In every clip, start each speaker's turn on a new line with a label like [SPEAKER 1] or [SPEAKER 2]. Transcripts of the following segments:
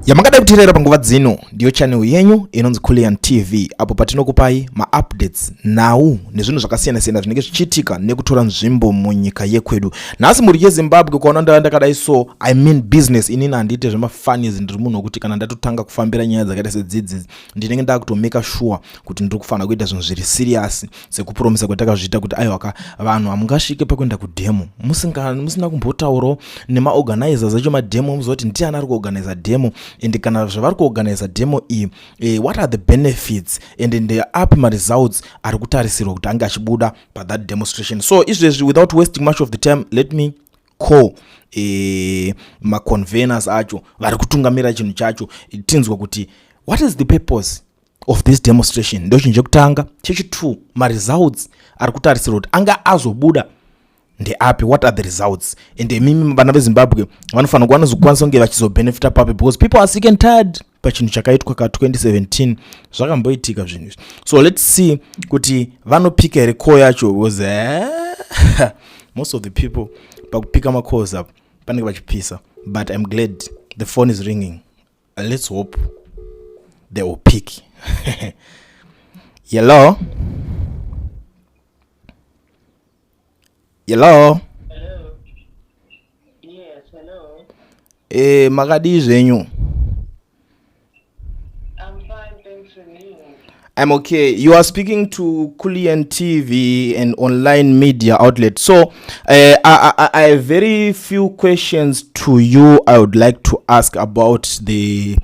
[SPEAKER 1] Yamakadai kuteerera panguva dzino ndiyo channel yenyu inonzi Kullian TV apo patinokupai maupdates, nhau nezvinhu zvakasiyana-siyana zvinenge zvichiitika nekutora nzvimbo munyika yekwedu. Nhasi mhuri yeZimbabwe ukaona ndava ndakadai so I mean business. Inini handiite zvemafunnies, ndiri munhu wekuti kana ndatotanga kufambira nyaya dzakaita sedzidzi ndinenge ndakutomeka sure kuti ndiri kufanira kuita zvinhu zviri serious sekupromisa kwatakazviita kuti aiwaka vanhu hamungasvike pakuenda kudemo musina kumbotaurawo nemaorganizers acho mademo muziva kuti ndiani ari kuorganiza demo and kana zvavari kuorganiza demo iyi what are the benefits and ndeapi maresults ari kutarisirwa kuti ange achibuda pathat demonstration. So izvezvi without wasting much of the time, let me call maconveners acho vari kutungamira chinhu chacho tinzwa kuti what is the purpose of this demonstration. Ndo chinhu chekutanga. Chechi2, maresults ari kutarisirwa kuti anga azobuda ndeapi? What are the results? And imimi vana veZimbabwe vanofanira kuva vanozokwanisa kunge vachizobenefita papi? Because people are sick and tired pachinhu chakaitwa ka 2017 zvakamboitika zvinhu izvi. So let's see kuti vanopika here call yacho, because most of the people pakupika macalls up panenge vachipisa. But I'm glad the phone is ringing. Let's hope they will pick. Hello, hello.
[SPEAKER 2] Hello. Yes, hello.
[SPEAKER 1] Makadii zvenyu?
[SPEAKER 2] I'm fine, thanks, and you?
[SPEAKER 1] I'm okay. You are speaking to Kullian TV, an online media outlet. So, I have very few questions to you. I would like to ask about the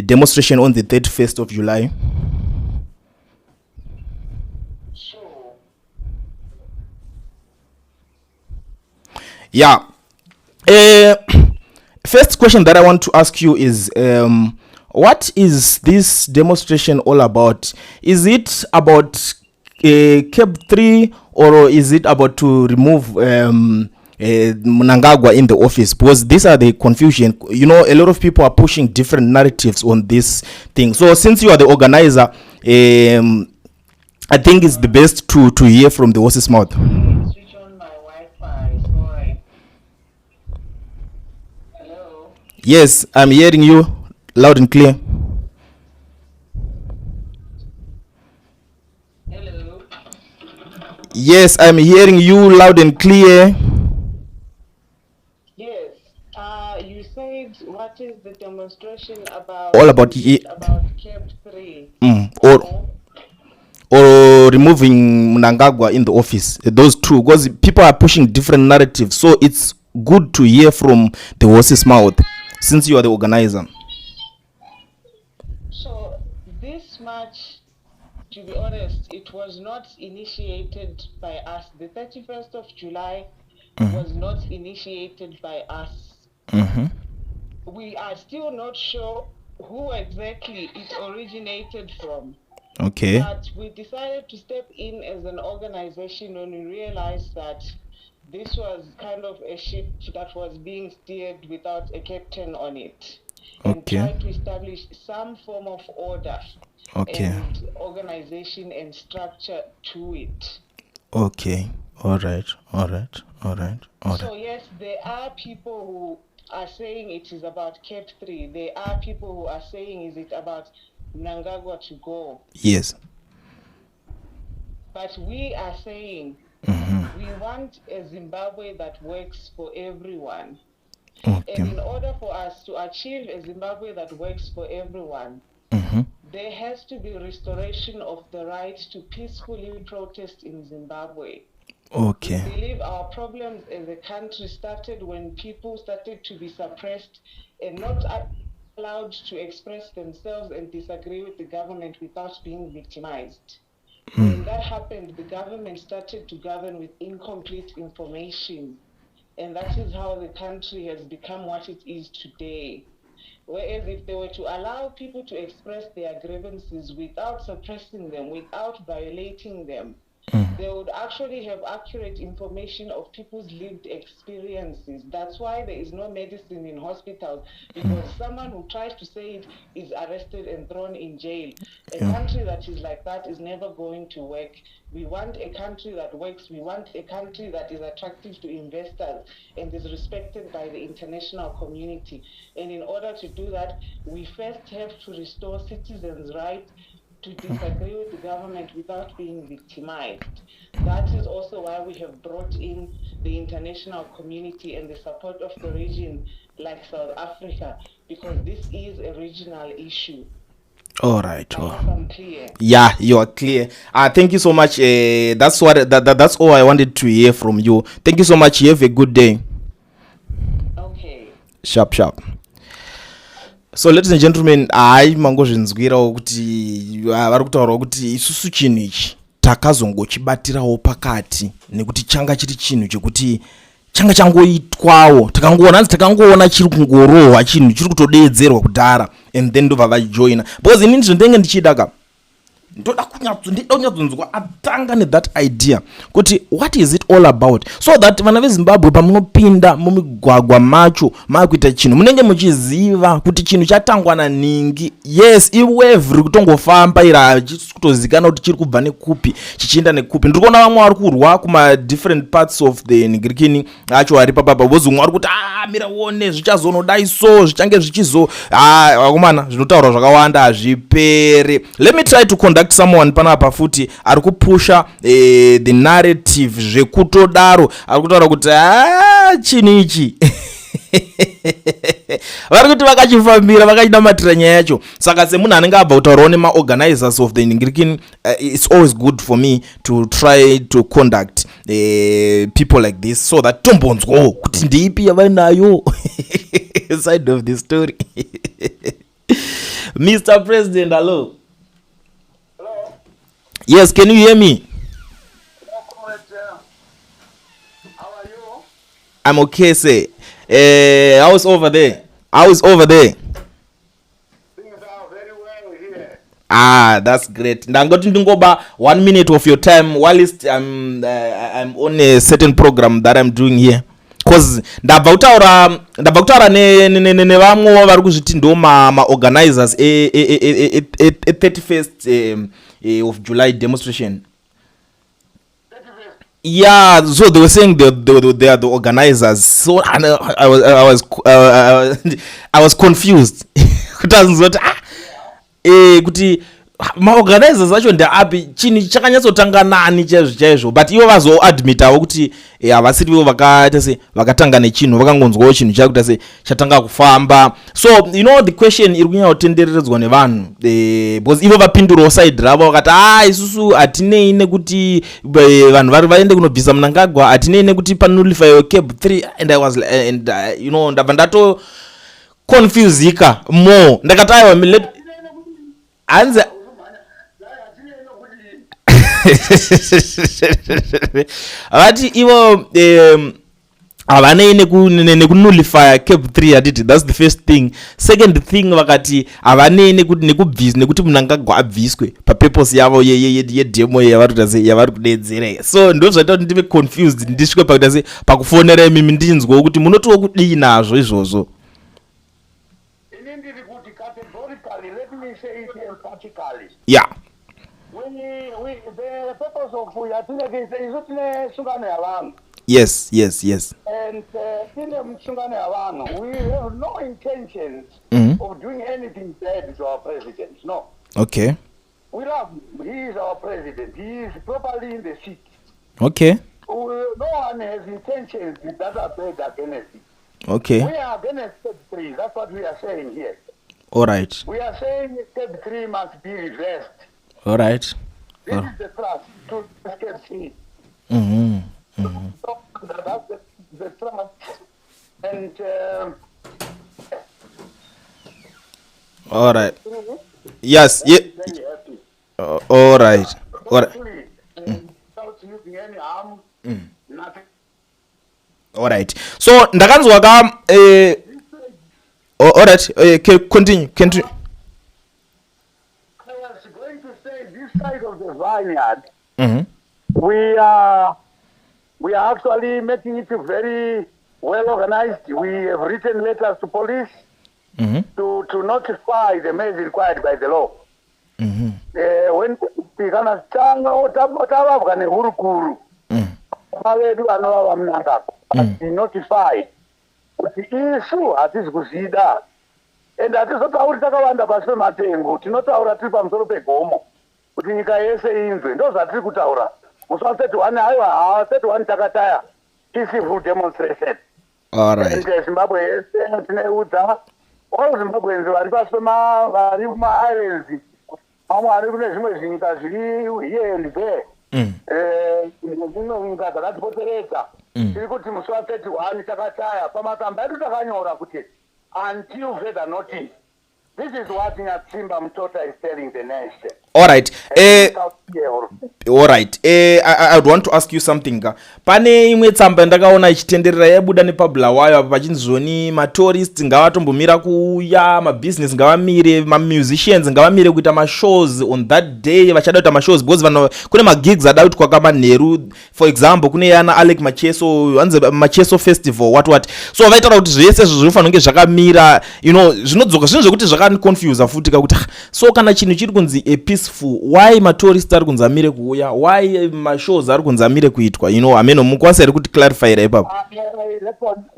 [SPEAKER 1] demonstration on the 31st of July.
[SPEAKER 2] Sure.
[SPEAKER 1] Yeah. First question that I want to ask you is what is this demonstration all about? Is it about CAB 3 or is it about to remove Mnangagwa in the office? Because these are the confusion. A lot of people are pushing different narratives on this thing. So since you are the organizer, I think it's the best to hear from the horse's mouth.
[SPEAKER 2] Switch on my Wi-Fi. Sorry. Hello.
[SPEAKER 1] Yes, I'm hearing you loud and clear.
[SPEAKER 2] Hello.
[SPEAKER 1] Yes, I'm hearing you loud and clear.
[SPEAKER 2] Yes. You said what is the demonstration about?
[SPEAKER 1] All about
[SPEAKER 2] Is it about CAB 3?
[SPEAKER 1] Or removing Mnangagwa in the office. Those two, because people are pushing different narratives. So it's good to hear from the horse's mouth, since you are the organizer.
[SPEAKER 2] So this march, to be honest, it was not initiated by us. The 31st of July was not initiated by us. We are still not sure who exactly it originated from. But we decided to step in as an organization when we realized that this was kind of a ship that was being steered without a captain on it. And try to establish some form of order and organization and structure to it.
[SPEAKER 1] Okay. All right. All right. All right. All right.
[SPEAKER 2] So yes, there are people who are saying it is about CAB 3. There are people who are saying is it about Mnangagwa to go. But we are saying we want a Zimbabwe that works for everyone. And in order for us to achieve a Zimbabwe that works for everyone, there has to be restoration of the right to peacefully protest in Zimbabwe. We believe our problems as a country started when people started to be suppressed and not allowed to express themselves and disagree with the government without being victimized. When that happened, the government started to govern with incomplete information. And that is how the country has become what it is today. Whereas if they were to allow people to express their grievances without suppressing them, without violating them, They would actually have accurate information of people's lived experiences. That's why there is no medicine in hospitals, because someone who tries to say it is arrested and thrown in jail. A country that is like that is never going to work. We want a country that works. We want a country that is attractive to investors and is respected by the international community. And in order to do that, we first have to restore citizens' right to disagree with the government without being victimized. That is also why we have brought in the international community and the support of the region like South Africa, because this is a regional issue.
[SPEAKER 1] All right.
[SPEAKER 2] I hope I'm clear.
[SPEAKER 1] Yeah, you are clear. Thank you so much. That's all I wanted to hear from you. Thank you so much. You have a good day.
[SPEAKER 2] Okay.
[SPEAKER 1] Sharp sharp. So, ladies and gentlemen, hayi, mangozvinzwirawo kuti vari kutaurawo kuti isusu chinhu ichi takazongochibatirawo pakati nekuti changa chiri chinhu chekuti changa changoitwawo, takangoona, hanzi takangoona chiri kungorohwa, chinhu chiri kutodeedzerwa kudhara, and then ndobva vajoina, because inini zvondenge ndichida ka, ndoda kunyatso ndida kunyatsonzwa atanga nethat idea kuti what is it all about, so that vana veZimbabwe pamunopinda mumigwagwa macho maakuita chinhu, munenge muchiziva kuti chinhu chatangwa naningi. Yes, iwave riri kutongofamba iri, hachisi kutozikanwa kuti chiri kubva nekupi chichienda nekupi. Ndiri kuona vamwe vari kurwa kumadifferent parts of the nigirikini acho ari papapa, because umwe ari kuti, "Ah, mira uone, zvichazonodai, so zvichange zvichizo." Ah, vakomana, zvinotaurwa zvakawanda, hazviperi. Let me try to conduct someone panapa futi ari kupusha the narrative zvekutodaro, ari kutaura kuti a chinhu ichi vari kuti vakachifambira, vakachinamatira nyaya yacho. Saka semunhu anenge abva kutaurawo nemaorganizers of the nigirikin, it's always good for me to try to conduct people like this so that tombonzwawo kuti ndeipi yavainayo side of the story. Mr President, hello.
[SPEAKER 3] Hello.
[SPEAKER 1] Yes, can you hear me?
[SPEAKER 3] Hello, comrade. How are you?
[SPEAKER 1] I'm okay, sir. How's over there? How is over there?
[SPEAKER 3] Things are very well here.
[SPEAKER 1] Ah, that's great. Ndangoti ndingoba one minute of your time whilst I'm on a certain program that I'm doing here, cause ndabva kutaura nevamwe vari kuzviti ndo maorganizers e31st of July demonstration.
[SPEAKER 3] 31st.
[SPEAKER 1] Yeah, so they were saying they are the organizers, so and, I was confused kuti azinzwa kuti kuti maorganizers acho ndeapi, chinhu chakanyatsotanga nani chaizvo chaizvo. But ivo vazoadmitawo kuti havasiri ivo vakaita se vakatanga nechinhu, vakangonzwawo chinhu chakuita se chatanga kufamba. So you know the question iri kunyanya kutendereredzwa nevanhu, because ivo vapindurawo side ravo, vakati, "A, isusu hatinei nekuti vanhu vari vaende kunobvisa Mnangagwa, hatinei nekuti panullify CAB 3." And I was and you know ndabva ndato confusika more. Ndakati, "Aiwa, let hanzi."
[SPEAKER 3] Hatinei nokuti
[SPEAKER 1] Vati ivo havanei nekunullifya CAB 3, hatiti? That's the first thing. Second thing, vakati havanei nekuti Mnangagwa abviswe papurpose yavo yedemo yavari kuita sei, yavari kudedzera. So ndo zvaita kuti ndive confused, ndisvike pakuita sei, pakufonera imimi, ndinzwewo kuti munotiwo kudii nazvo izvozvo.
[SPEAKER 3] Ini ndiri kuti categorically, let me say it emphatically. We, the purpose of yatinenge isu tine sungano yavanhu. And tine musungano yavanhu, we have no intentions of doing anything bad to our president. No. We love him. He is our president. He is properly in the seat. No one has intentions that are bad against him. We are against CAB 3. That's what we are saying here.
[SPEAKER 1] All right.
[SPEAKER 3] We are saying CAB 3 must be reversed.
[SPEAKER 1] All right.
[SPEAKER 3] This is the trust to CAB 3. So that's the trust. And
[SPEAKER 1] All right, yes, yeah.
[SPEAKER 3] very happy.
[SPEAKER 1] All right.
[SPEAKER 3] Totally, without using any harm, nothing.
[SPEAKER 1] Alright, so ndakanzwa ka oh, alright, continue, continue.
[SPEAKER 3] I was going to say this side of the vineyard, We are actually making it very well organized. We have written letters to police to notify them as required by the law. When kana tanga tavabwa nehurukuru vedu vanova vaMnangagwa, notify kuti isu hatisi kuzvida and hatizotauri takawanda pasi pematengu. Tinotaura tiri pamusoro pegomo kuti nyika yese inzwe. Ndo zvatiri kutaura musi wa31. Aiwa, ha, 31 takataya peaceful demonstration. And Zimbabwe yese tineudza, all Zimbabweans vari pasi pema, vari kumaislands, vamwe vari kune zvimwe zvinyika zviri here and there, nedzimwe nyika dzakatipoteredza. Tiri kuti musi wa31 takataya. Pamakamba edu takanyora kuti "until further notice". This is what Nyatsimba Mutota is telling the nation.
[SPEAKER 1] All right.
[SPEAKER 3] And out here also.
[SPEAKER 1] All right, I would want to ask you something ka. Pane imwe tsamba yandakaona ichitenderera, yaibuda nepaBulawayo apa, pachinzi zvoni matourist ngavatombomira kuuya, mabusiness ngavamire, mamusicians ngavamire kuita mashows on that day. Vachada kuita mashows, because vanhu kune magigs ada kuitwa kamanheru. For example, kune yana Alec Macheso, hanzi Macheso Festival, what what. So vaitaura kuti zvese izvo zvinofanira kunge zvakamira. Zvinodzoka zvinhu zvekuti zvakandiconfusa futi kakuti, ah, so kana chinhu chiri kunzi a peaceful, why matourist ari kunzi amire kuuya? Why mashows ari kunzi amire kuitwa? Ameno mukwanisa here kuti clarifyira ipapo?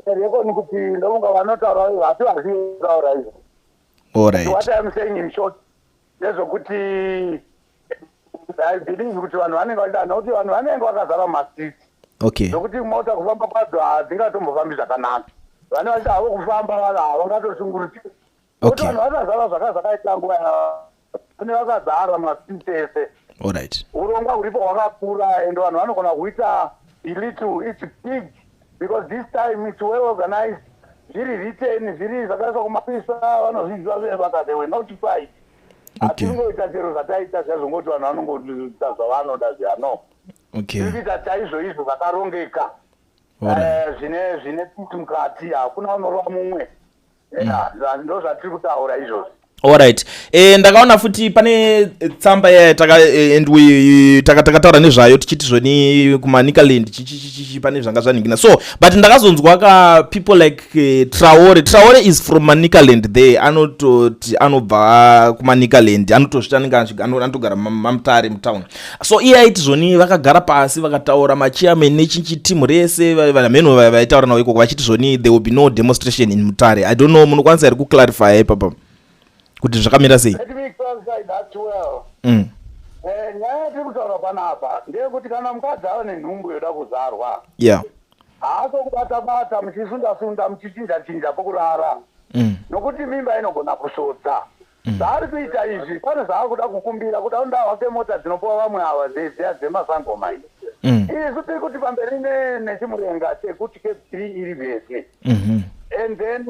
[SPEAKER 3] Rekoni kuti ndofunga vanotaura hati vazvitaura izvo. What I'm saying in short ndezvokuti I believe kuti vanhu vanenge vachida, nokuti vanhu vanenge vakazara mumastreets, nokuti mota kufamba kwadzo hadzingatombofambi zvakanaka. Vane vachida havo kufamba, vanhu havangatoshungurudziki, nokuti vanhu vakazara zvakaita nguva vane vakazara mumastreets ese. Urongwa huripo hwakakura and vanhu vanogona kuita little. It's big because this time it's well organized, zviri written, zviri zvakaiswa kumapisa, vanozviziva vaka they were notified. Hatingoita chero zvataita zvazvongoti vanhu vanongoita zvavanoda zviya, no. Tiri kuita chaizvo izvo zvakarongeka. Zvine peace mukati, hakuna unorova mumwe. Ndo zvatiri kutaura izvozvo.
[SPEAKER 1] Alright, ndakaona futi pane tsamba yaya taka and we takataura nezvayo tichiti zvoni kuManicaland chichichichi pane zvanga zvaningina. So but ndakazonzwa ka people like Traore. Traore is from Manicaland there, anototi anobva kuManicaland, anotosvita anenge anotogara maMutare mutown. So iye aiti zvoni vakagara pasi vakataura machairman nechinchi team rese, vamheno vaitaura navo ikoko, vachiti zvoni there will be no demonstration in Mutare. I don't know, munokwanisa here kuclarifya ipapa kuti zvakamira sei?
[SPEAKER 3] Let me clarify that well. Nyaya yatiri kutaura panapa ndeyekuti kana mukadzi ava nenhumbu yoda kuzarwa, haaso kubata bata muchisunda sunda, muchichinja chinja pokurara, nokuti mimba inogona kusvodza. Zvaari kuita izvi, pane zvaakuda kukumbira, kuda kuda hwake mota dzinopiwa vamwe ava dziya dzemasangoma idzi. Isu tiri kuti pamberi nechimurenga chekuti CAB 3 iri vese. And then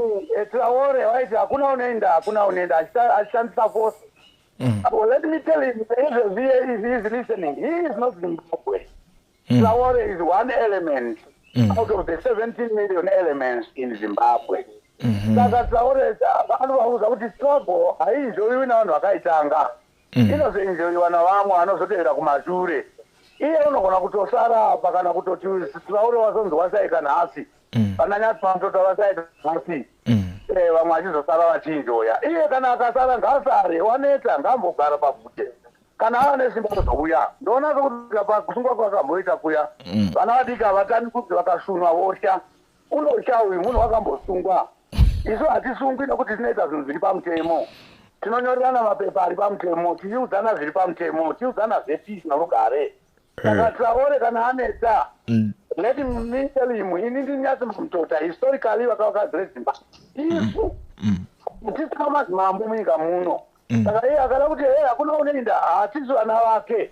[SPEAKER 3] Traore waiti hakuna unoenda, hakuna unoenda, achishandisa force. Well, let me tell him, if he is listening, he is not Zimbabwe. Traore is one element out of the 17 million elements in Zimbabwe. Saka Traore anovaudza kuti struggle haienjoyiwi navanhu vakaitanga, inozoenjoyiwa navamwe vanozotevera kumashure. Iye unogona kutosara apa, kana kutoti Traore wazonzi wasaika nhasi, kana Nyatsimba vasaika nhasi, vamwe vachizosara vachienjoya. Iye kana akasara ngaasare, waneta ngaambogara pabvute. Kana ava nesimba rozouya. Ndoona sekuti pakusungwa kwakamboita kuya, vana vadiki havatani kuti vakasunwa votya. Unotya uyu munhu wakambosungwa. Isu hatisungwi nokuti tinoita zvinhu zviri pamutemo. Tinonyorerana mapepa ari pamutemo, tichiudzana zviri pamutemo, tichiudzana zvepeace norugare. Saka Traore kana aneta, let me tell him, ini ndiNyatsimba Mutota, historically vakavaka reZimbabwe. Isu tisina madzimambo munyika muno. Saka iye akada kuti e hakuna unoenda, hatisi vana vake,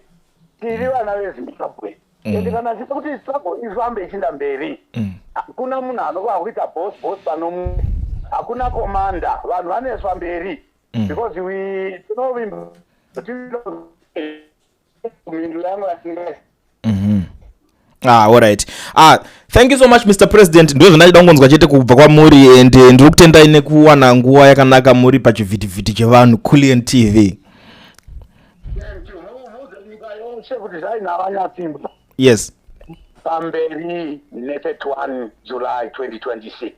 [SPEAKER 3] tiri vana veZimbabwe. Ende kana achida kuti struggle ifambe ichienda mberi, hakuna munhu anova kuita boss boss pano, hakuna commander. Vanhu vanoiswa mberi because we tinovimba mhinduro yangu yatingaisa.
[SPEAKER 1] Ah, alright. Ah, thank you so much, Mr President. Ndo zvandachida kungonzwa chete kubva kwamuri and ndiri kutendai nekuwana nguva yakanaka muri pachivhitivhiti chevanhu, Culian TV.
[SPEAKER 3] Muudze nyika yose kuti zvainava Nyatsimba.
[SPEAKER 1] Yes.
[SPEAKER 3] Pamberi ne31 July 2026.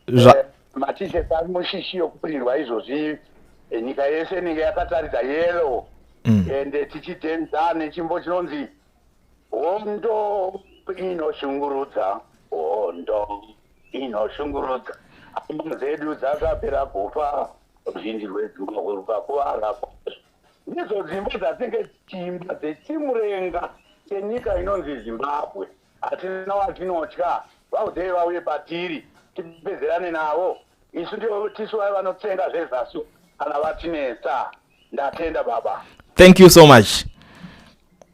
[SPEAKER 1] Zva
[SPEAKER 3] Matishe ari mushishi yokupurirwa izvozvi. Nyika yese inenge yakataridza yellow ende tichidhenza nechimbo chinonzi "Hondo inoshungurudza, hondo inoshungurudza, hama dzedu dzakapera kufa, ruzhinji rweZimbabwe rukakuvara kwazvo." Ndidzo dzimbo dzatinge tichiimba dzechimurenga chenyika inonzi Zimbabwe. Hatina watinotya, vaudei vauye patiri tipedzerane navo. Isu ndivo tisu vaya vanotsenga zvezasu kana vatinetsa. Ndatenda, baba.
[SPEAKER 1] Thank you so much.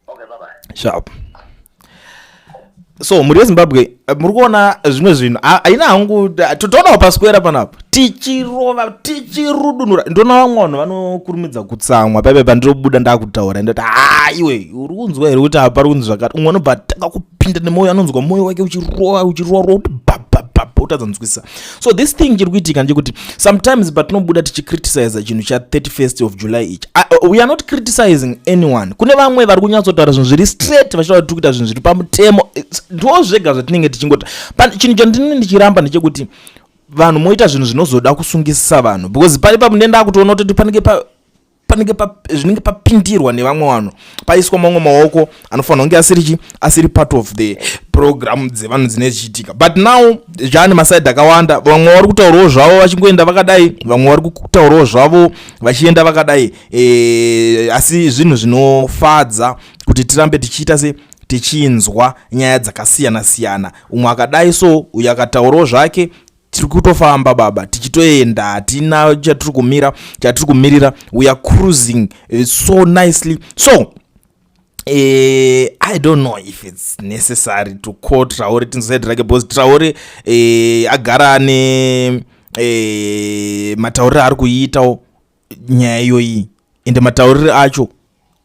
[SPEAKER 3] Okay, bye bye.
[SPEAKER 1] Sharp. So mhuri yeZimbabwe, muri kuona zvimwe zvinhu. Haina hangu totoonawo pasquare panapa tichirova, tichirudunura. Ndona vamwe vanhu vanokurumidza kutsamwa paipai pandinobuda ndakutaura, ndoti, "Ha, iwe uri kunzwa here kuti apa pari kunzi zvakati?" Umwe anobva atanga kupinda nemwoyo, anonzwa mwoyo wake uchirova, uchirova kuti babababa, utadza nzwisisa. So this thing chiri kuitika ndechekuti sometimes patinobuda tichicriticiza chinhu cha31st of July ichi, we are not criticizing anyone. Kune vamwe vari kunyatsotaura zvinhu zviri straight, vachitaura kuti tiri kuita zvinhu zviri pamutemo. Ndo zvega zvatinenge tichingota. Chinhu chandinenge ndichiramba ndechekuti vanhu moita zvinhu zvinozoda kusungisisa vanhu, because pane papo ndenda kutoona kuti panenge zvinenge papindirwa nevamwe vanhu, paiswa mamwe maoko anofanira kunge asiri chi asiri part of the program dzevanhu dzinenge dzichiitika. But now zvaane masaidhi akawanda. Vamwe vari kutaurawo zvavo vachingoenda vakadai, vamwe vari kutaurawo zvavo vachienda vakadai. Asi zvinhu zvinofadza kuti tirambe tichiita se tichinzwa nyaya dzakasiyana siyana, umwe akadai so, uyu akataurawo zvake. Tiri kutofamba, baba, tichitoenda, hatina chatiri kumira, chatiri kumirira. We are cruising so nicely. So I don't know if it's necessary to call Traore, tinzosaidi rake, because Traore agara ane matauriro ari kuiitawo nyaya iyoyi, ende matauriro acho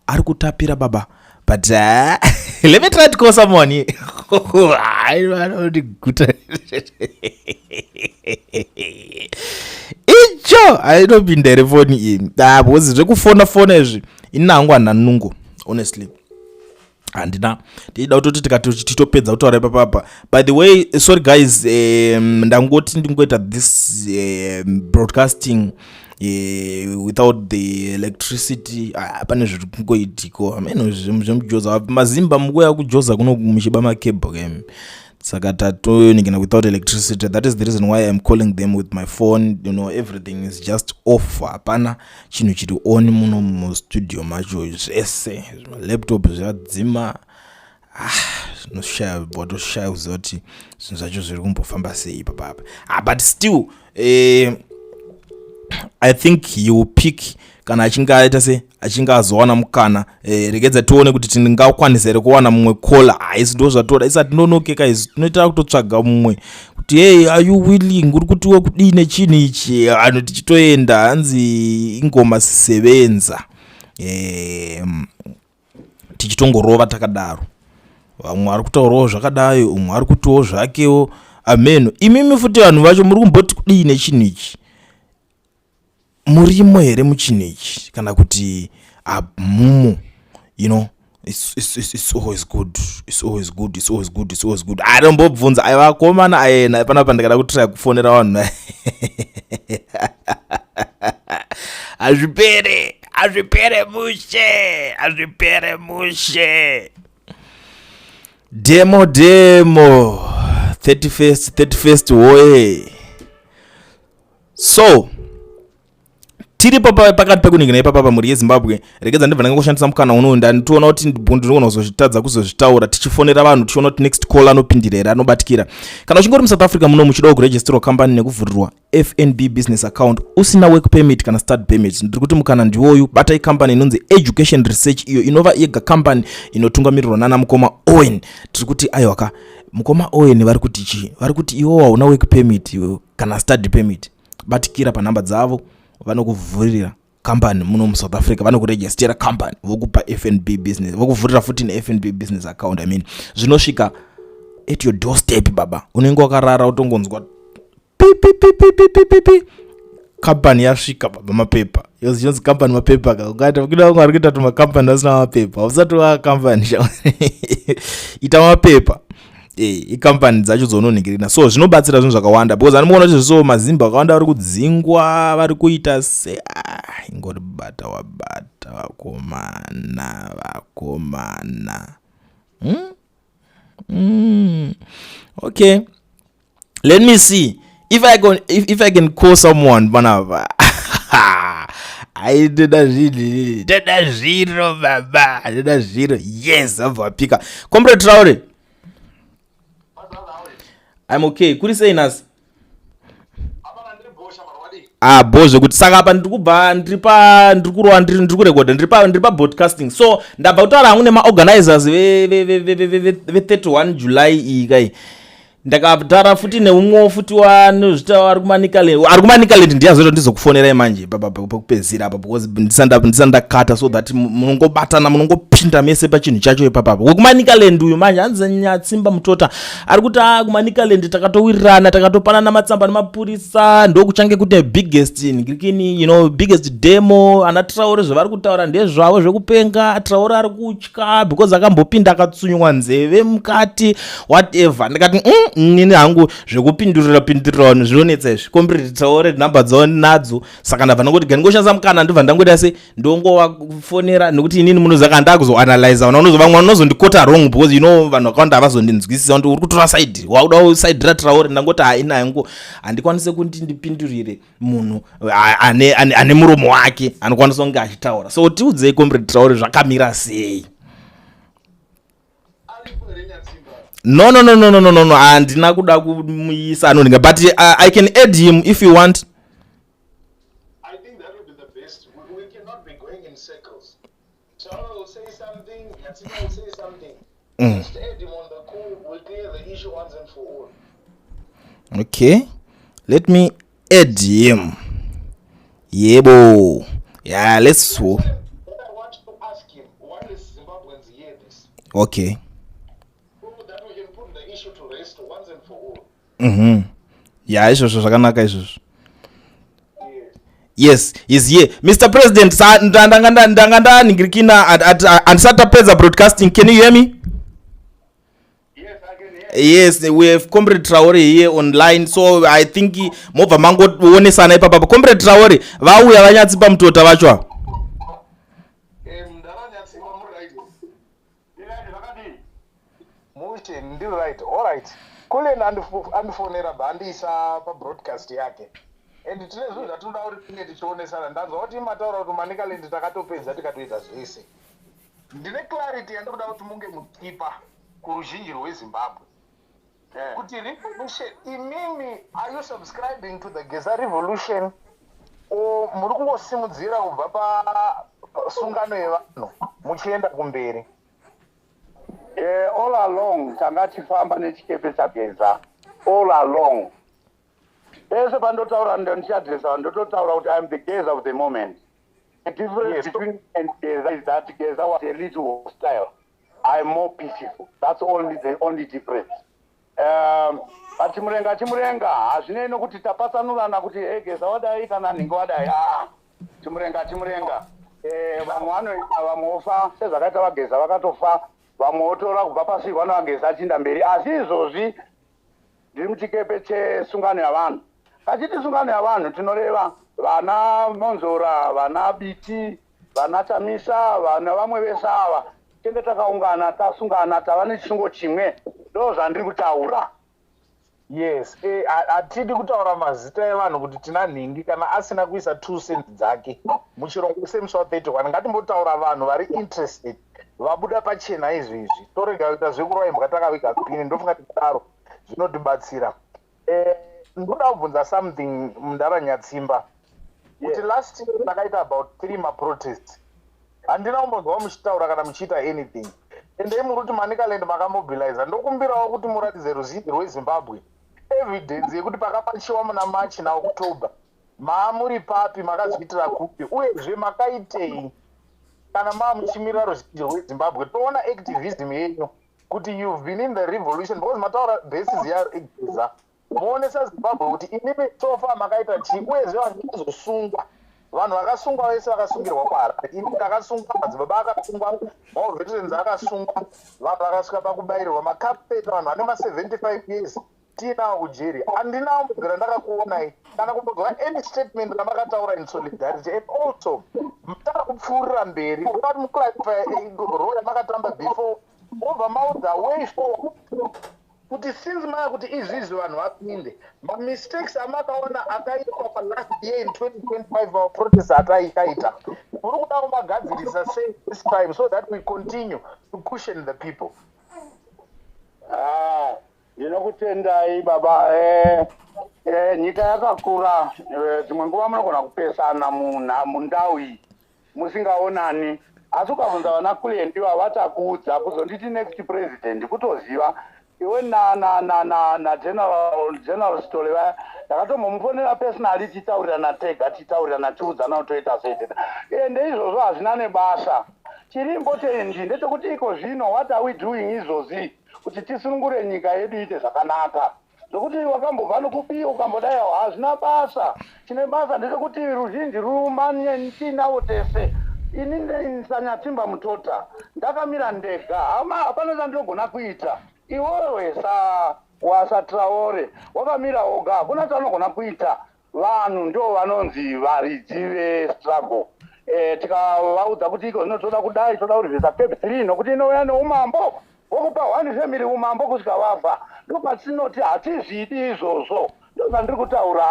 [SPEAKER 1] ari kutapira, baba. But let me try to call someone. Hai, vanondiguta icho, hainopinda here foni iyi? Ah, because zvekufona fona izvi, ini hangu handina nungo, honestly handina. Tichida kutoti tikati titopedza kutaura ipapapa. By the way, sorry guys, ndangoti ndingoita this broadcasting without the electricity. Pane zviri kungoitiko, ameno zvemujoza mazimba, mukuya kujoza kuno muchiba macable kem, saka tatoningina without electricity. That is the reason why I'm calling them with my phone. Everything is just off, hapana chinhu chiri on muno mustudio macho. Zvese laptop zvadzima. Ah, zvinoshaya, watoshaya kuziva kuti zvinhu zvacho zviri kumbofamba sei ipapapa. Ah, but still I think he will pick kana achinge aita se achinge azowana mukana. Regedza tione kuti tingakwanisa here kuwana mumwe caller. Haisi ndo zvatoda, isati tinonokeka isu, tinoita kutotsvaga mumwe kuti, "Hey, are you willing? Uri kutiwe kudii nechinhu ichi?" Vanhu tichitoenda, hanzi ingoma sisebenza. Tichitongorova takadaro, vamwe vari kutaurawo zvakadai, umwe ari kutiwo zvakewo ameno. Imimi futi vanhu vacho muri kumboti kudii nechinhu ichi? Murimo here muchinhu ichi kana kuti hamumo? It's always good, it's always good, it's always good, it's always good. Anombobvunza aiva vakomana aena panapa, ndikada kutraya kufonera vanhu, hazvipere, hazvipere mushe, hazvipere mushe. Demo, demo, 31st, 31st woye. So tiripo pakati pekuningina ipapa, mhuri yeZimbabwe. Regedza ndibva ndangoshandisa mukana unoyu, ndanditoona kuti ndinogona kuzozvitadza kuzozvitaura. Tichifonera vanhu, tichiona kuti next call anopindira here, anobatikira. Kana uchinge uri muSouth Africa muno, muchidawo kuregisterwa kambani nekuvhurirwa FNB business account usina work permit kana study permit, ndiri kuti mukana ndiwoyu. Batai kambani inonzi Education Research, iyo inova yega kambani inotungamirirwa nana mukoma Owen. Tiri kuti aiwaka, mukoma Owen vari kuti chii? Vari kuti iwo hauna work permit kana study permit, batikira panhamba dzavo, vanokuvhurira kambani muno muSouth Africa, vanokurejistera kambani, vokupa FNB business, vokuvhurira futi neFNB business account. I mean, zvinosvika at your doorstep, baba. Unenge wakarara utongonzwa pipipipipipipi. Company yasvika baba, mapepa yozvinonzi company mapepa ka. Ungati kuda vamwe vari kuita tumacompany asina mapepa, hausati wakampani, ita mapepa. Ikampani dzacho dzaunonhingirina, so zvinobatsira zvinhu zvakawanda because anomuona kuti so mazimba akawanda vari kudzingwa, vari kuita se, ah, ingori bata wabata, vakomana, vakomana, Okay, let me see if I can call someone panapa. Ai, ndoda zvinhu, ndoda zviro baba, ndoda zviro. Yes, abva wapika. Comrade Traore, I'm okay. Kuri sei nhasi? Ah, bo zvekuti. Saka apa ndiri kubva, ndiri pa, ndiri kurova, ndiri kurekodha, ndiri pabroadcasting. So ndabva kutaura hangu nemaorganizers ve31 July iyi kai. Ndakataura futi neumwewo futi wanozvita ari kuManicaland, ari kuManicaland. Ndiye azoita ndizokufonerai manje pekupedzisira apa because ndisati ndakata, so that munongobatana, munongopinda mese pachinhu chacho ipapapa. WekuManicaland uyu manje hanzi Nyatsimba Mutota ari kuti a kuManicaland takatowirirana, takatopanana matsamba nemapurisa, ndokuchange kune biggest ngirikini, biggest demo. Ana Traore zvavari kutaura ndezvavo zvekupenga. Traore ari kutya because akambopinda akatsunywa nzeve mukati, whatever. Ndikati, nini hangu zvekupindurira pindurira vanhu zvinonetsa izvi. Comrade Traore, nhamba dzavo nadzo, saka ndabva ndangoti gandingoshandisa mukana, ndobva ndangoita se ndongovafonera, nekuti inini munoziva kana ndakuzoanalyza vanhu vanozo, vamwe vanozondikota wrong because vanhu vakawanda havazondinzwisisa kuti uri kutora side, wakuda side raTraore. Ndangoti haina hangu, handikwanise kuti ndipindurire munhu ane muromo wake anokwanisa kunge achitaura. So tiudzei, Comrade Traore, zvakamira sei? No, handina kuda kumuisa anonhinga, but I can add him if you want.
[SPEAKER 3] I think that would be the best. We cannot be going in circles. Traore will say something, Nyatsimba will say something. Just add him on the call, we'll clear the issue once and for all.
[SPEAKER 1] Okay, let me add him. Yebo, yeah, let's
[SPEAKER 3] What I want to ask him, why is Zimbabweans hear this?
[SPEAKER 1] Okay.
[SPEAKER 3] So that we can put the issue to rest once and for all.
[SPEAKER 1] Yeah, izvozvo zvakanaka izvozvo.
[SPEAKER 3] Yes.
[SPEAKER 1] Yes, is here. Mr President, ndanga ndanhingirikina, handisati tapedza broadcasting. Can you hear me?
[SPEAKER 3] Yes, I can hear.
[SPEAKER 1] Yes, we have Comrade Traore here online, so I think mobva mangoonesana ipapapa. Comrade Traore, vauya vaNyatsimba Mutota vacho ava.
[SPEAKER 3] Mdara Nyatsimba, muri right? Ndinani, zvakadii? Mushe, ndiri right. All right. Kulen andifonera, bhandiisa pabroadcast yake. And tine zvinhu zvatinoda kuti tinge tichionesana. Ndanzwa kuti mataura kuti Manicaland takatopedza, tikatoita zvese. Ndine clarity yandinoda kuti munge muchipa kuruzhinji rweZimbabwe. Kuti revolution, imimi, are you subscribing to the Geza revolution or muri kungosimudzira kubva pasungano yevanhu muchienda kumberi?
[SPEAKER 4] All along tanga tifamba nechikepe chaGeza all along. Pese pandotaura, ndichiadresa, ndototaura kuti I'm the Geza of the moment. The difference between and Geza is that Geza was a little hostile. I'm more peaceful. That's only the only difference. But Chimurenga, Chimurenga, hazvinei nokuti tapatsanurana kuti Geza wadai kana nhingi wadai. Aa, Chimurenga, Chimurenga. Vamwe vanoita, vamwe vofa, sezvakaita vaGeza vakatofa, vamwe votora kubva pasi vana vaGeza achiinda mberi. Asi izvozvi ndiri muchikepe chesungano yavanhu. Kachiti sungano yavanhu, tinoreva vana Monzora, vana Biti, vana Chamisa, vana vamwe vese ava, tenge takaungana, tasungana, tava nechisungo chimwe. Ndo zvandiri kutaura.
[SPEAKER 3] Yes, hatidi kutaura mazita evanhu kuti tina nhingi kana asina kuisa 2 cents dzake muchirongo semusi wa31. Ngatimbotaura vanhu vari interested, vabuda pachena izvezvi. Torega kuita zvekurova imbwa takaviga pini. Ndofunga tikudaro zvinotibatsira. Ndoda kubvunza something, mundara Nyatsimba, kuti last year ndakaita about three maprotests, handina kumbonzwa muchitaura kana muchiita anything. Endei muri kuti Manicaland makamobiliza. Ndokumbirawo kuti muratidze ruzhinji rweZimbabwe evidence yekuti pakapachiwa muna March naOctober maamuri papi, makazviitira kupi, uyezve makaitei kana maa muchimirira ruzhinji rweZimbabwe. Toona activism yenyu kuti you've been in the revolution, because mataura basis yaGeza.
[SPEAKER 5] Moonesa Zimbabwe kuti imimi so far makaita chii uyezve vanhu vazosungwa. Vanhu vakasungwa vese vakasungirwa kuHarare. Ini ndakasungwa, madzibaba akasungwa, mawar veterans akasungwa, vanhu vakasvika pakubairwa makapeta vanhu vane ma 75 years tiinawo kujeri. Handina kumbobvira ndakakuonai kana kumbonzwa any statement ramakataura in solidarity and also takupfuurira mberi ndoda kuti muclarify role yamakatamba before mobva maudza way forward kuti since maya kuti izvizvi vanhu vapinde mamistakes amakaona akaitwa palast year in 2025 maprotest ataikaita muri kuda kumagadzirisa sei this time so that we continue to cushion the people.
[SPEAKER 3] Ah, ndinokutendai baba. Nyika yakakura. Dzimwe nguva munogona kupesana mundau iyi musingaonani, asi ukabvunza vana Kulient iva vatakuudza kuzonditi next president kutoziva iwe naGeneral General Sitole vaya. Ndakatombomufonera personally, titaurirana tega, titaurirana, tiudzana kuti toita sei teta. Ende izvozvo hazvina nebasa. Chiri important ndechekuti iko zvino, what are we doing izvozvi kuti tisunungure nyika yedu iite zvakanaka? Zvokuti wakambobva nokupi, ukambodai, hazvina basa. Chine basa ndechekuti ruzhinji rumanye tiinavo tese. Ini saNyatsimba Mutota ndakamira ndega, hapana chandinogona kuita. Iwewe sa wasaTraore wakamira woga, hakuna chaunogona kuita. Vanhu ndo vanonzi varidzi vestruggle. Tikavaudza kuti iko zvino toda kudai, toda kurivhisa CAB 3 nokuti inouya neumambo wokupa one family umambo kusvika vafa, ndopatinoti hatizvidi izvozvo. Ndozvandiri kutaura.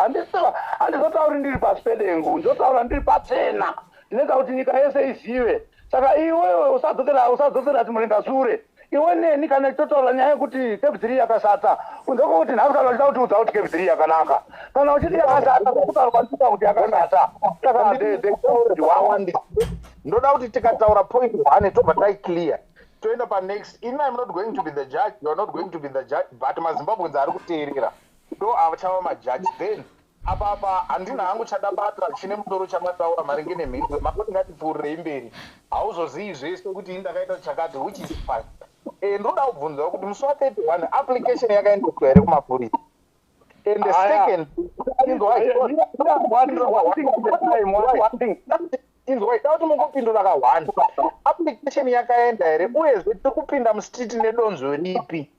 [SPEAKER 3] Handizotauri ndiri pasi pedengu, ndotaura ndiri pachena. Ndinoita kuti nyika yese izive. Saka iwewe usadzokera chimurenga sure. Iwe neni kana tichotaura nyaya yekuti CAB 3 yakashata, kunze kwokuti nhasi kana uchida kutiudza kuti CAB 3 yakanaka, kana uchiti yakashata, kutaura kwandikuita kuti yakashata. Saka the
[SPEAKER 5] Ndoda kuti tikataura point one tobva taiclear, toenda panext. Ini I'm not going to be the judge, you are not going to be the judge, but maZimbabweans ari kuteerera ndo achava majaji. Then apa handina hangu chadabata chine musoro chamataura maringe nemhinduro. Makoti ngatipfuurirei mberi. Hauzozivi zvese kuti ini ndakaita chakati, which is fine. Ndoda kubvunzawo kuti musi wa31 application yakaendeswa here kumapurisa? And the second, inzwai, da kuti mungopindura ka1, application yakaenda here? Uyezve tiri kupinda mustreet nedonzvo ripi?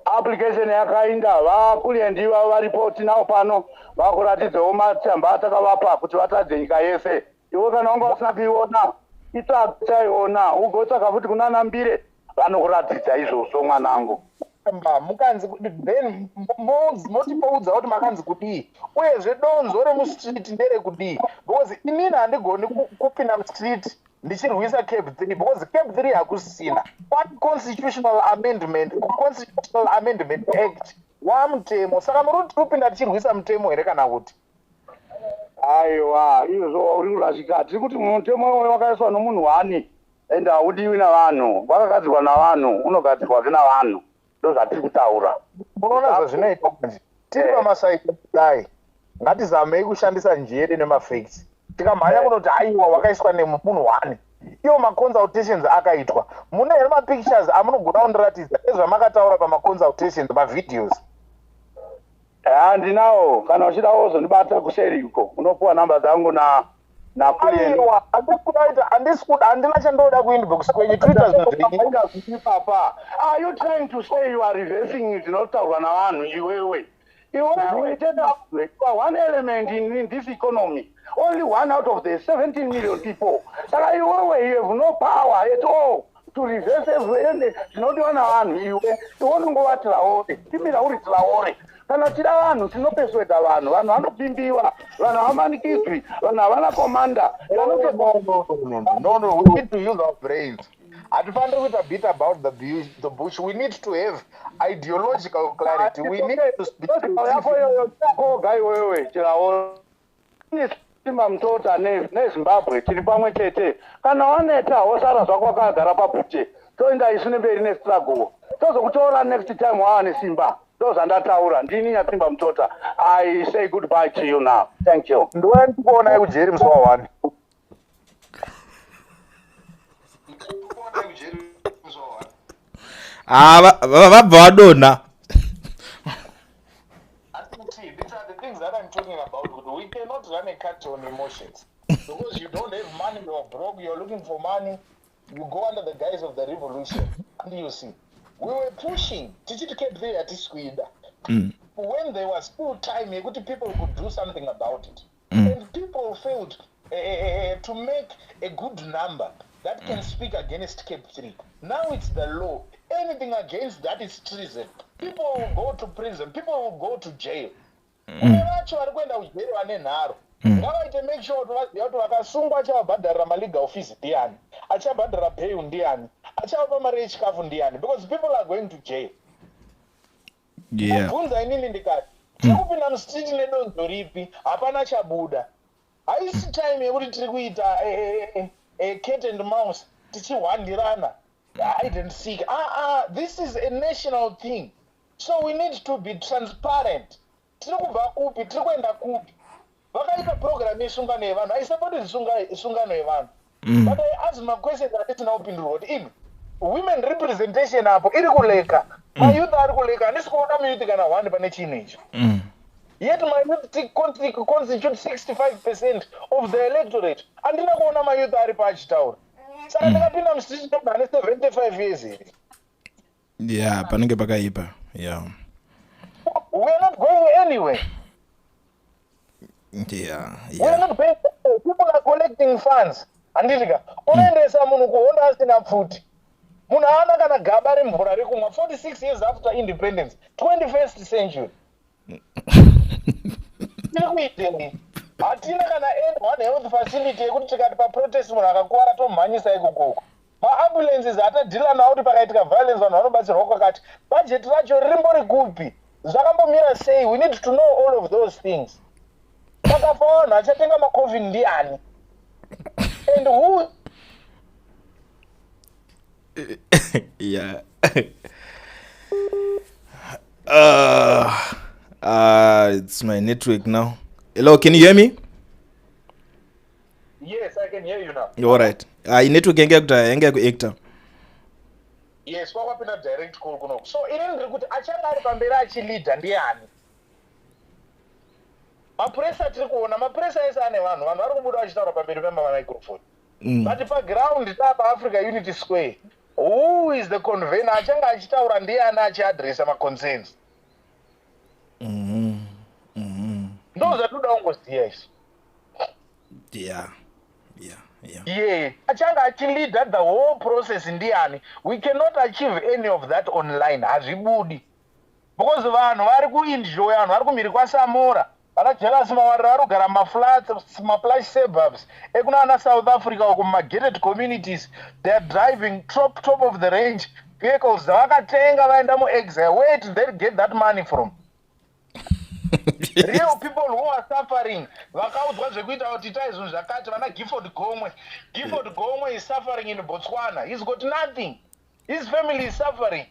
[SPEAKER 3] Application yakainda. VaKulient ivavo varipo, tinawo pano, vakuratidzewo matsamba atakavapa kuti vatadze nyika yese. Iwe kana wanga usina kuiona, itsvaga, chaiona, ugotsvaga futi kunana Mbire, vanokuratidza izvozvo, mwanangu.
[SPEAKER 5] Mba mukanzi then motipoudza kuti makanzi kudii, uyezve donzo remustreet nderekudii? Because inini handigoni kupinda mustreet ndichirwisa CAB 3, because CAB 3 hakusisina. One constitutional amendment, Constitutional Amendment Act wamutemo. Saka muri kuti kupinda tichirwisa mutemo here kana kuti?
[SPEAKER 3] Aiwa, izvozvo uri kurasika. Tiri kuti mutemo iwoyo wakaiswa nomunhu wani, ende haudiwi navanhu. Wakagadzirwa navanhu, unogadzirwazve navanhu. Ndozvatiri kutaura.
[SPEAKER 5] Munoona zvazvinoita manje, tiri pamasaidi kudai, ngatizamei kushandisa njere nemafacts. Tikamhanya kunoti aiwa, wakaiswa nemunhu one, iwo maconsultations akaitwa, mune here mapictures amunogona kundiratidza ezvamakataura pamaconsultations, mavideos?
[SPEAKER 3] Handinawo. Kana uchida wozondibata kuseri uko, unopuwa namba dzangu na naKulien.
[SPEAKER 5] Aiwa, handisi kudaita, handisi kuda, handina chandoda kuinbox kwenyu. Twitter zvinhu zvenyu.
[SPEAKER 3] Papa, are you trying to say you are reversing zvinotaurwa navanhu? Iwewe tenda, you are one element in this economy, only one out of the 17 million people. Saka iwewe you have no power at all to reverse every zvinodiwa navanhu. Iwe unongova Traore, timira uri Traore. Kana tida vanhu, tinopersuada vanhu. Vanhu vanopimbiwa, vanhu havamanikidzwi, vanhu havana commander.
[SPEAKER 5] No, we need to use our brains. Hatifaniri kuita beat about the bush. We need to have ideological clarity. We need to
[SPEAKER 3] speak. Yako iyoyo koga iwewe Traore. Simba Mutota neZimbabwe tiri pamwe chete. Kana waneta, wosara zvako wakagara pabhute, toenda isu nemberi nestruggle. Tozokutora next time wava nesimba. Ndo zvandataura. Ndini Nyatsimba Mutota. I say goodbye to you now. Thank you.
[SPEAKER 5] Ndouya ndikuonai kujeri musi wa1.
[SPEAKER 1] Ah, vabva vadonha.
[SPEAKER 5] things that I'm talking about. Kuti we cannot run a country on emotions because you don't have money, you're broke, you're looking for money, you go under the guise of the revolution. And you see, we were pushing tichiti CAB 3 hatisi kuida when there was still time yekuti people could do something about it. And people failed to make a good number that can speak against CAB 3. Now it's the law. Anything against that is treason. People will go to prison, people will go to jail. Kune vacho vari kuenda kujeri vane nharo, ngavaite make sure kuti vaziva kuti vakasungwa, achavabhadharira malegal fees ndiani, achabhadhara bail ndiani, achavapa mari yechikafu ndiani, because people are going to jail. Bvunza inini ndikati, tiri kupinda mustreet nedonzo ripi? Hapana chabuda. Haisi time yekuti tiri kuita cat and mouse, tichihwandirana, hide and seek. Ah, ah, this is a national thing, so we need to be transparent. Tiri kubva kupi? Tiri kuenda kupi? Vakaita program yesungano yevanhu. Aisapoti sungano yevanhu, but I ask maquestions atisina kupindurwa kuti imi, women representation apo iri kulacka, mayouth ari kulacka. Handisi kuona muyouth kana one pane chinhu icho. Yet mayouth constitute 65% of the electorate. Handina kuona mayouth ari paachitaura. Saka ndikapinda mustreet nemunhu ane 75 years here?
[SPEAKER 1] Yeah, panenge pakaipa, yeah.
[SPEAKER 5] We are not going anywhere. We are not going anywhere. People are collecting funds, handitika? Unoendesa munhu kuhondo asina pfuti, munhu haana kana gaba remvura rekumwa. 46 years after independence, 21st century, tiri kuitei? Hatina kana one health facility yekuti tikati paprotest munhu akakuvara tomhanyisa ikokoko. Maambulances atadhila nawo kuti pakaitika violence vanhu vanobatsirwa kwakati. Bhajeti racho ririmbori kupi? Zvakambomira sei? We need to know all of those things. Pakafa vanhu, achatenga macoffin ndiani? And who
[SPEAKER 1] Yeah, it's my network now. Hello, can you hear me?
[SPEAKER 5] Yes, I can hear you now.
[SPEAKER 1] All right. Inetwork yange yakuta, yange yakuacta.
[SPEAKER 5] Yes, kwakwapinda direct call kunoku. So inini ndiri kuti achange ari pamberi achileada ndiani? Mapuresa, tiri kuona mapuresa ese ane vanhu, vanhu vari kubuda vachitaura pamberi pemamicrophone, but paground tapaAfrica Unity Square, who is the convener? Achange achitaura ndiani, achiadresa maconcerns? Ndo zvatoda kungoziva izvi. Ye achange achileada the whole process ndiani? We cannot achieve any of that online. Hazvibudi because vanhu vari kuenjoya, vanhu vari kumhiri kwaSamora, vana Jealous Mawarire vari kugara mumaflats, maplush suburbs ekuna ana South Africa uko, mumagated communities. They are driving top of the range vehicles dzavakatenga vaenda muexile. Where did they get that money from? Real people who are suffering vakaudzwa zvekuita kuti itai zvinhu zvakati. Vana Gifford Gomwe, Gifford Gomwe is suffering in Botswana. He's got nothing. His family is suffering.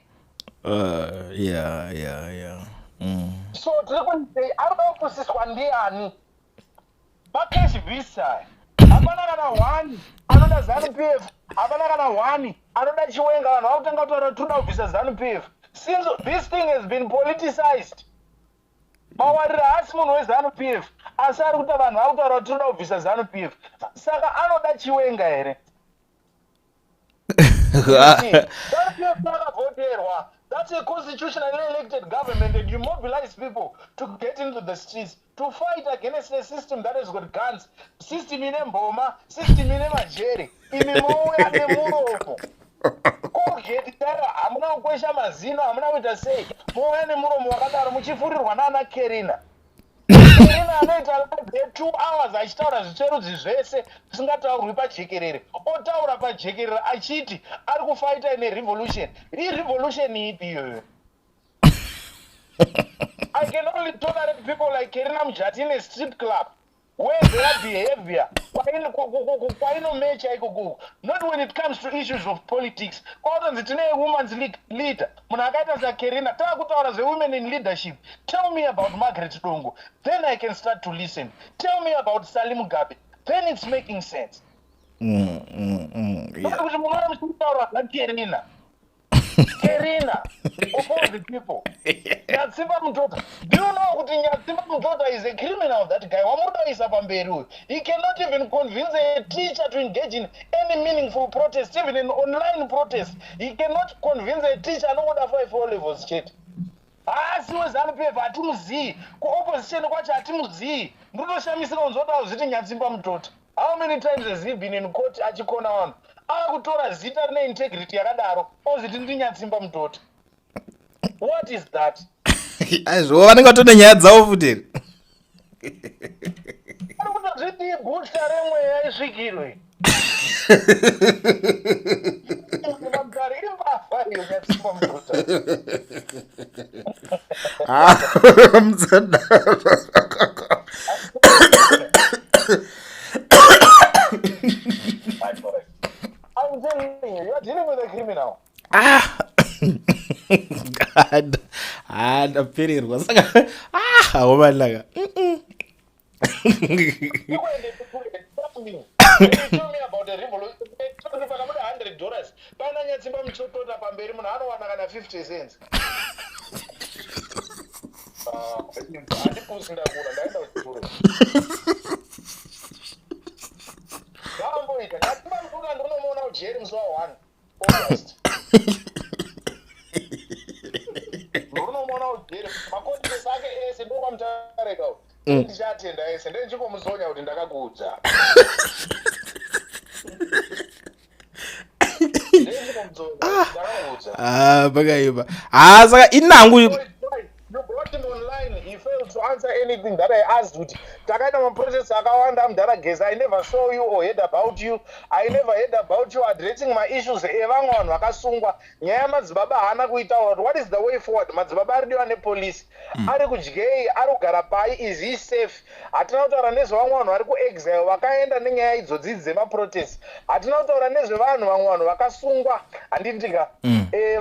[SPEAKER 5] So tiri kuti ari kuda kupusiswa ndiani? Macash visa, hapana kana one anoda ZANU PF, hapana kana one anoda Chiwenga. Vanhu vakutanga kutaura kuti toda kubvisa ZANU PF. Since this thing has been politicized, Mawarire haasi munhu weZANU PF, asi ari kuta vanhu vari kutaura kuti toda kubvisa ZANU PF. Saka anoda Chiwenga here? ZANU PF yakavhoterwa. That's a constitutionally elected government, and you mobilize people to get into the streets to fight against a system that has got guns, system ine mboma, system ine majeri. Imi mouya nemuromo, Colgate tara, hamuna kukwesha mazino, hamuna kuita sei, mouya nemuromo wakadaro muchifurirwa naana Kerina. Kerina anoita live ye2 hours achitaura zvitsverudzi zvese zvisingataurwi pajekerere. Otaura pajekerere achiti ari kufighta ine revolution. Irevolution ipi iyoyo? I can only tolerate people like Kerina Mujati in a strip club where their behavior kwainomecha ikoko, not when it comes to issues of politics. Kwakutonzi tine women's league leader, munhu akaita saKerina. Taakutaura zvewomen in leadership, tell me about Margaret Dongo, then I can start to listen. Tell me about Salim Mugabe, then it's making sense. Kuti munoona muchitaura zvaKerina. Kerina of all the people. Nyatsimba Mutota. Do you know kuti Nyatsimba Mutota is a criminal that guy? Wamuda kuisa pamberi uyu. He cannot even convince a teacher to engage in any meaningful protest, even an online protest. He cannot convince a teacher anongoda 5 O levels chete. Haasi weZanu PF hatimuzii. Kuopposition kwacho hatimuzii. Ndinotoshamisika kunzwa kuti azviti Nyatsimba Mutota. How many times has he been in court achikona vanhu? Akutora zita rine integrity yakadaro ozviti ndiNyatsimba Mutota. What is that?
[SPEAKER 1] Aizvo vanenge vatone nyaya dzavo futi here?
[SPEAKER 5] Ari kutozviti booster remweya isvikirwe. Mugari imbavha iyo Nyatsimba Mutota.
[SPEAKER 1] Ah, musadaro.
[SPEAKER 5] I'm telling you, you are dealing with a criminal.
[SPEAKER 1] Ah. Ah, ndapererwa saka ah, haomalaka.
[SPEAKER 5] Tell me about the revolution. Pakabuda $100 pana Nyatsimba Mutota pamberi munhu anowana kana 50 cents. Ah, handipusi ndakura ndaenda kuchikoro. Ngaamboita. Nyatsimba Mutota ndinomuona kujeri musi wa 1 August. Ndinomuona kujeri makontinesi ake ese ndokwamutareka. Ndichatenda ese ndechingomuzonya kuti ndakakuudza. Ndechingomuzonya ndakakuudza.
[SPEAKER 1] Ah, pakaipa. Ah, saka inangu
[SPEAKER 5] You brought him online. He failed to answer anything that I asked. Kuti takaita maprotest akawanda mudhara Geza. I never saw you or heard about you. I never heard about you addressing my issues evamwe vanhu vakasungwa. Nyaya yamadzibaba haana kuitaura kuti what is the way forward. Madzibaba ari diwa nepolice. Ari kudyei, ari kugara pai, is he safe? Hatina kutaura nezvevamwe vanhu vari kuexile vakaenda nenyaya idzodzi dzemaprotest. Hatina kutaura nezvevanhu vamwe vanhu vakasungwa handitika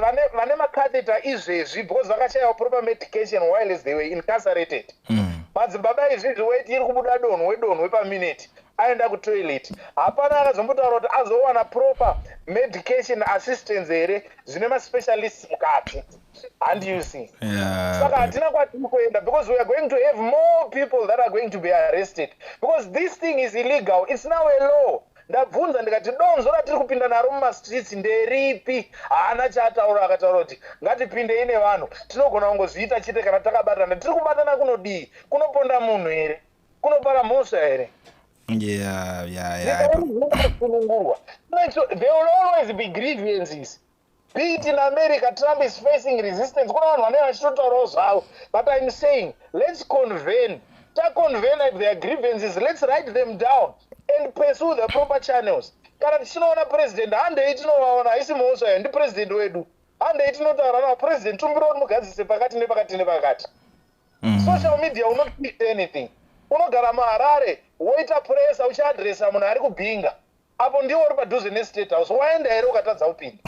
[SPEAKER 5] vane, vane macatheter izvezvi because vakashaiwa proper medication while as they were incarcerated. Madzibaba izvizvi weti iri kubuda donhwe donhwe paminute aenda kutoilet. Hapana akazombotaura kuti azowana proper medication assistance here zvine maspecialists mukati. And you see. Saka hatina kwatiri kuenda because we are going to have more people that are going to be arrested because this thing is illegal. It's now a law. Ndabvunza ndikati donzo ratiri kupinda naro mumastreets nderipi? Haana chaataura, akataura kuti ngatipindei nevanhu, tinogona kungozviita chete kana takabatana. Tiri kubatana kunodii? Kunoponda munhu here? Kunopara mhosva here?
[SPEAKER 1] Yeah.
[SPEAKER 5] Kusunungurwa. There will always be grievances. Be it in America, Trump is facing resistance. Kuna vanhu vanenge vachitotaurawo zvavo. But I'm saying, let's convene. Taconvene if there are grievances, let's write them down and pursue the proper channels. Kana tichinoona president, handei tinovaona, haisi mhosva iyo, ndipresident wedu. Handei tinotaura navo, president, tumbiro kuti mugadzise pakati nepakati nepakati. Social media will not fix anything. Unogara muHarare, woita press, uchiadresa munhu ari kubhinga. Apo ndiwo uri padhuze nestate house, waenda here ukatadza kupinda?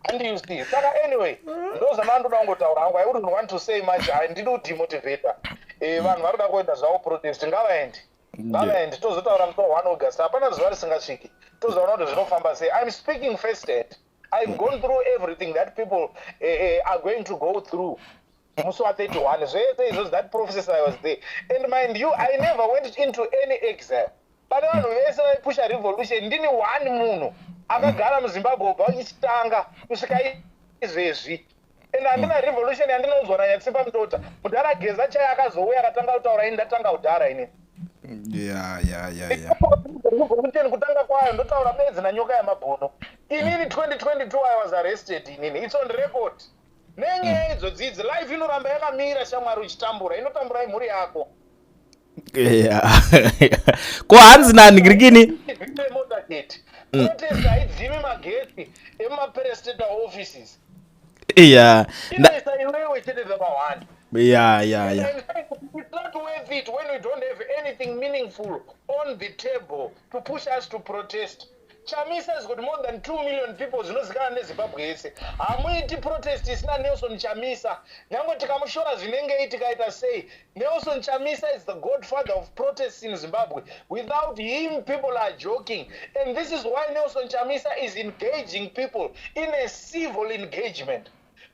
[SPEAKER 5] And you see. Saka anyway, ndo zvamandoda kungotaura hangu. I wouldn't want to say much. Handidi kudemotivata. Vanhu vari kuda kuenda zvavo protest, ngavaende. Ngavaende, tozotaura musi wa 1 August. Hapana zuva risingasviki. Tozoona kuti zvinofamba sei. I'm speaking first hand. I've gone through everything that people are going to go through. Musi wa 31 zvese izvozvo, that process I was there. And mind you, I never went into any exile. Pane vanhu vese vaipusha revolution, ndini one munhu akagara muZimbabwe kubva ichitanga kusvika izvezvi. And handina revolution yandinonzwa naNyatsimba Mutota. Mudhara Geza chai akazouya akatanga kutaura, ini ndatanga kudhara inini. Revolution kutanga kwayo ndotaura bedzi nanyoka yamabhono. Inini 2022 I was arrested inini. It's on record. Nenyaya idzodzi idzi, life inoramba yakamira shamwari uchitambura, inotambura imhuri yako.
[SPEAKER 1] Yeah. Ko hanzi nani kirikini?
[SPEAKER 5] Motorcade. Protest haidzimi magetsi emumaparastatal offices. Inoisa iwewe chete pamahwani. It's not worth it when we don't have anything meaningful on the table to push us to protest. Chamisa has got more than 2 million people zvinozikanwa neZimbabwe yese. Hamuiti protest isina Nelson Chamisa. Nyangwe tikamushora zvinengei tikaita sei. Nelson Chamisa is the godfather of protests in Zimbabwe. Without him people are joking. And this is why Nelson Chamisa is engaging people in a civil engagement.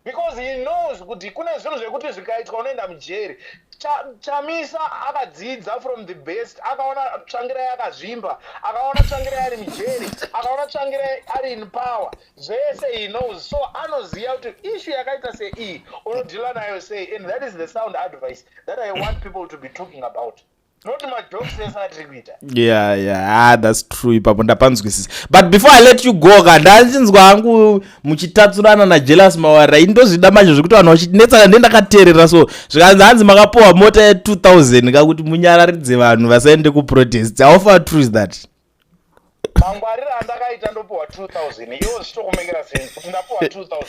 [SPEAKER 5] Because he knows kuti kune zvinhu zvekuti zvikaitwa unoenda mujeri. Cha, Chamisa akadzidza from the best. Akaona Tsvangirai akazvimba, akaona Tsvangirai ari mujeri, akaona Tsvangirai ari in power. Zvese he knows. So anoziva kuti issue yakaita seiyi unodhila nayo sei. And that is the sound advice that I want people to be talking about. Not majokes ese atiri kuita.
[SPEAKER 1] Yeah, ah, that's true. Ipapo ndapanzwisisa. But before I let you go ka, ndachinzwa hangu muchitatsurana naJealous Mawarira. Ini ndozvida manje zvekuti vanhu vachinetsana, ndiye ndakateerera. So zvikanzi hanzi makapuwa mota ye2000 kakuti munyararidze vanhu vasaende kuprotest. How far true is that?
[SPEAKER 5] Mangwariro andakaita ndopuwa 2000, iwo zvichitokumekera sense kuti ndapuwa 2000.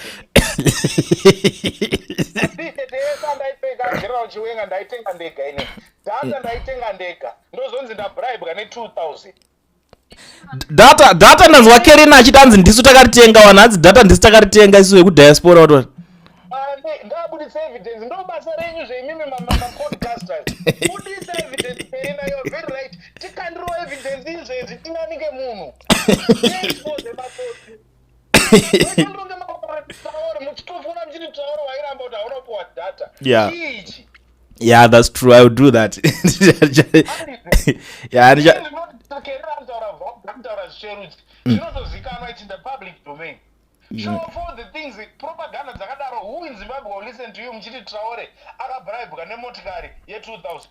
[SPEAKER 5] T-shirt yese andaipfeka General Chiwenga ndaitenga ndega ini. Data ndaitenga ndega, ndozonzi ndabribwa ne2000.
[SPEAKER 1] Data ndanzwa Kerina achiti hanzi ndisu takaritenga. Vanhu hanzi data ndisu takaritenga isu vekudiaspora kuti
[SPEAKER 5] Ngabudise evidence. Ndo basa renyu zveimimi mapodcasters, budisa evidence. Kerina, you are very right. Tikandiro evidence izvezvi tinanike munhu, tiexpose matsotsi. Taure muchitofuna muchiti taure wairamba kuti haunopuwa data. Chii ichi?
[SPEAKER 1] Yeah, that's true. I will do that. Yeah.
[SPEAKER 5] Kerina anotaura zvicherudzi zvinotozikanwa. It's in the public domain. Show for the things, propaganda dzakadaro. Who in Zimbabwe will listen to you muchiti Traore akabribwa nemotikari ye2000?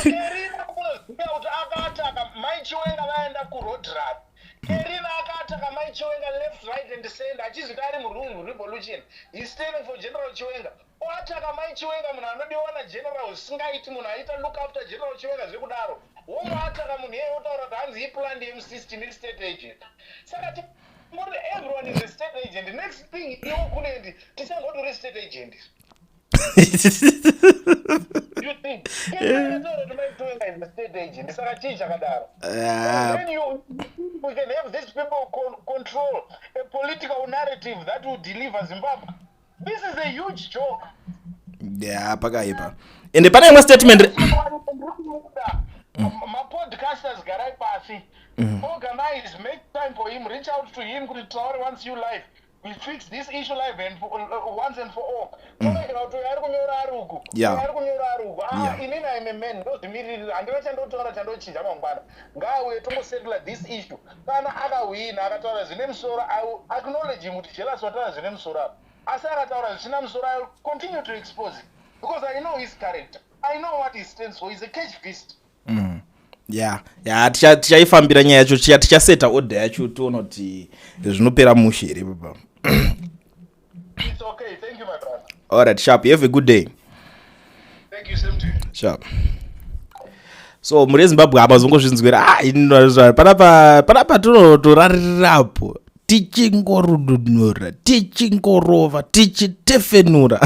[SPEAKER 5] Kerina kunoziva kuti akataka Mai Chiwenga vaenda kuroad rally. Kerina akataka Mai Chiwenga left, right and center, achizviti ari murevolution. He standing for General Chiwenga. Oataka Mai Chiwenga, munhu anodiwa nageneral zvisingaiti, munhu aita look after General Chiwenga zvekudaro. Womuataka munhu iyeye, wotaura kuti hanzi iplant yemusystem, istate agent. Saka tingoti everyone is a state agent. Next thing, iwo kunendi tichangoti uri state agent. You think taura kuti Mai Chiwenga is a state agent, saka chii chakadaro? Then we can have these people control a political narrative that will deliver Zimbabwe. This is a huge joke.
[SPEAKER 1] Yeah, pakaipa. Ende pane imwe statement.
[SPEAKER 5] Mapodcasters, garai pasi, organize, make time for him, reach out to him kuti Traore wants you live. We fix this issue live and once and for all. Toregera kuti uyu ari kunyora ari uku, uyu ari kunyora ari uku. Ah, inini I'm a man, ndozvimiririra, handina chandotaura chandochinja mangwana. Ngaauye tongosettle this issue. Kana akahwina akataura zvine musoro, I will acknowledge him kuti Jealous wataura zvine musoro apa. Asi akataura zvisina musoro, I will continue to expose him because I know his character, I know what he stands for. He's a cage beast.
[SPEAKER 1] Yeah, tichaifambira nyaya yacho. Tichaseta order yacho, toona kuti zvinopera mushe here baba.
[SPEAKER 5] It's okay. Thank you, my brother.
[SPEAKER 1] Alright, sharp. You have a good day.
[SPEAKER 5] Thank you, same to you.
[SPEAKER 1] Sharp. So muri Zimbabwe apa zongozvinzwira. Ah, ini panapa tinotorarirapo tichingorudunura, tichingorova, tichitefenura.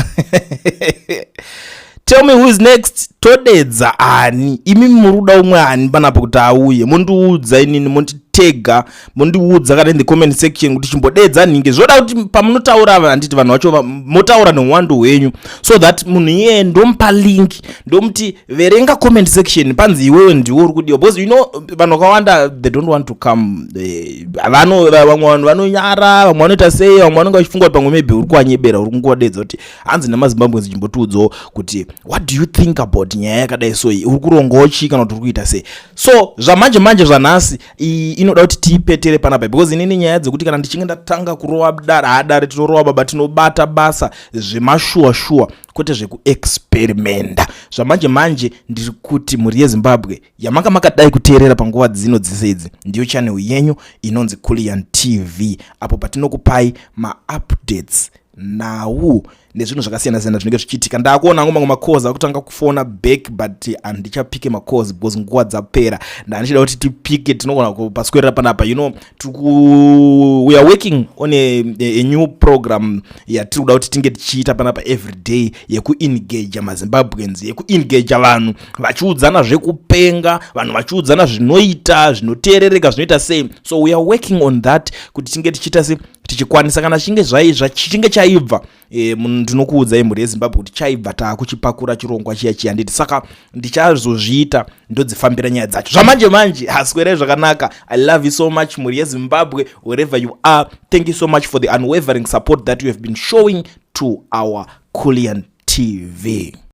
[SPEAKER 1] Tell me who is next. Todedza ani? Imi muri kuda umwe ani panapa kuti auye? Mondiudza inini, monditega, mondiudza kana in the comment section kuti chimbodedza nhinge. Zvoda kuti pamunotaura, handiti vanhu vacho motaura neuwandu hwenyu, so that munhu iyeye ndomupa link, ndomuti verenga comment section, panzi iwewe ndiwe uri kudiwa. Because vanhu vakawanda, they don't want to come. Vamwe vanhu vanonyara, vamwe vanoita sei, vamwe vanonge vachifunga kuti pamwe maybe uri kuwanyebera, uri kungovadedza kuti hanzi nemaZimbabwe chimbotiudzawo kuti what do you think about nyaya yakadai. So uri kurongawo chii kana kuti uri kuita sei? So zvamanje manje zvanhasi iyi inoda kuti tiipetere panapa, because inini nyaya dzekuti kana ndichinge ndatanga kurova dare, hadare tinorova baba, tinobata basa zvemashuwa shuwa, kwete zvekuexperimenta. Zvamanje manje ndiri kuti mhuri yeZimbabwe yamanga makadai kuteerera panguva dzino dzese idzi, ndiyo channel yenyu inonzi Culian TV, apo patinokupai maupdates, nhau. Nezvinhu zvakasiyana-siyana zvinenge zvichiitika. Ndakuona hangu mamwe macalls akutanga kufona back, but handichapike macalls because nguva dzapera. Ndandichida kuti tipike, tinogona kupaswerera panapa. We are working on a new program yatiri kuda kuti tinge tichiita panapa every day, yekuengage maZimbabweans, yekuengaja vanhu vachiudzana zvekupenga, vanhu vachiudzana zvinoita, zvinoteerereka, zvinoita sei. So we are working on that kuti tinge tichiita se tichikwanisa kana chinge chaichinge chaibva. Ndinokuudzai, mhuri yeZimbabwe, kuti chaibva, taakuchipakura chirongwa chiya chiya, nditi saka ndichazozviita, ndodzifambira nyaya dzacho zvamanje manje. Haswerei zvakanaka. I love you so much, mhuri yeZimbabwe, wherever you are. Thank you so much for the unwavering support that you have been showing to our Culian TV.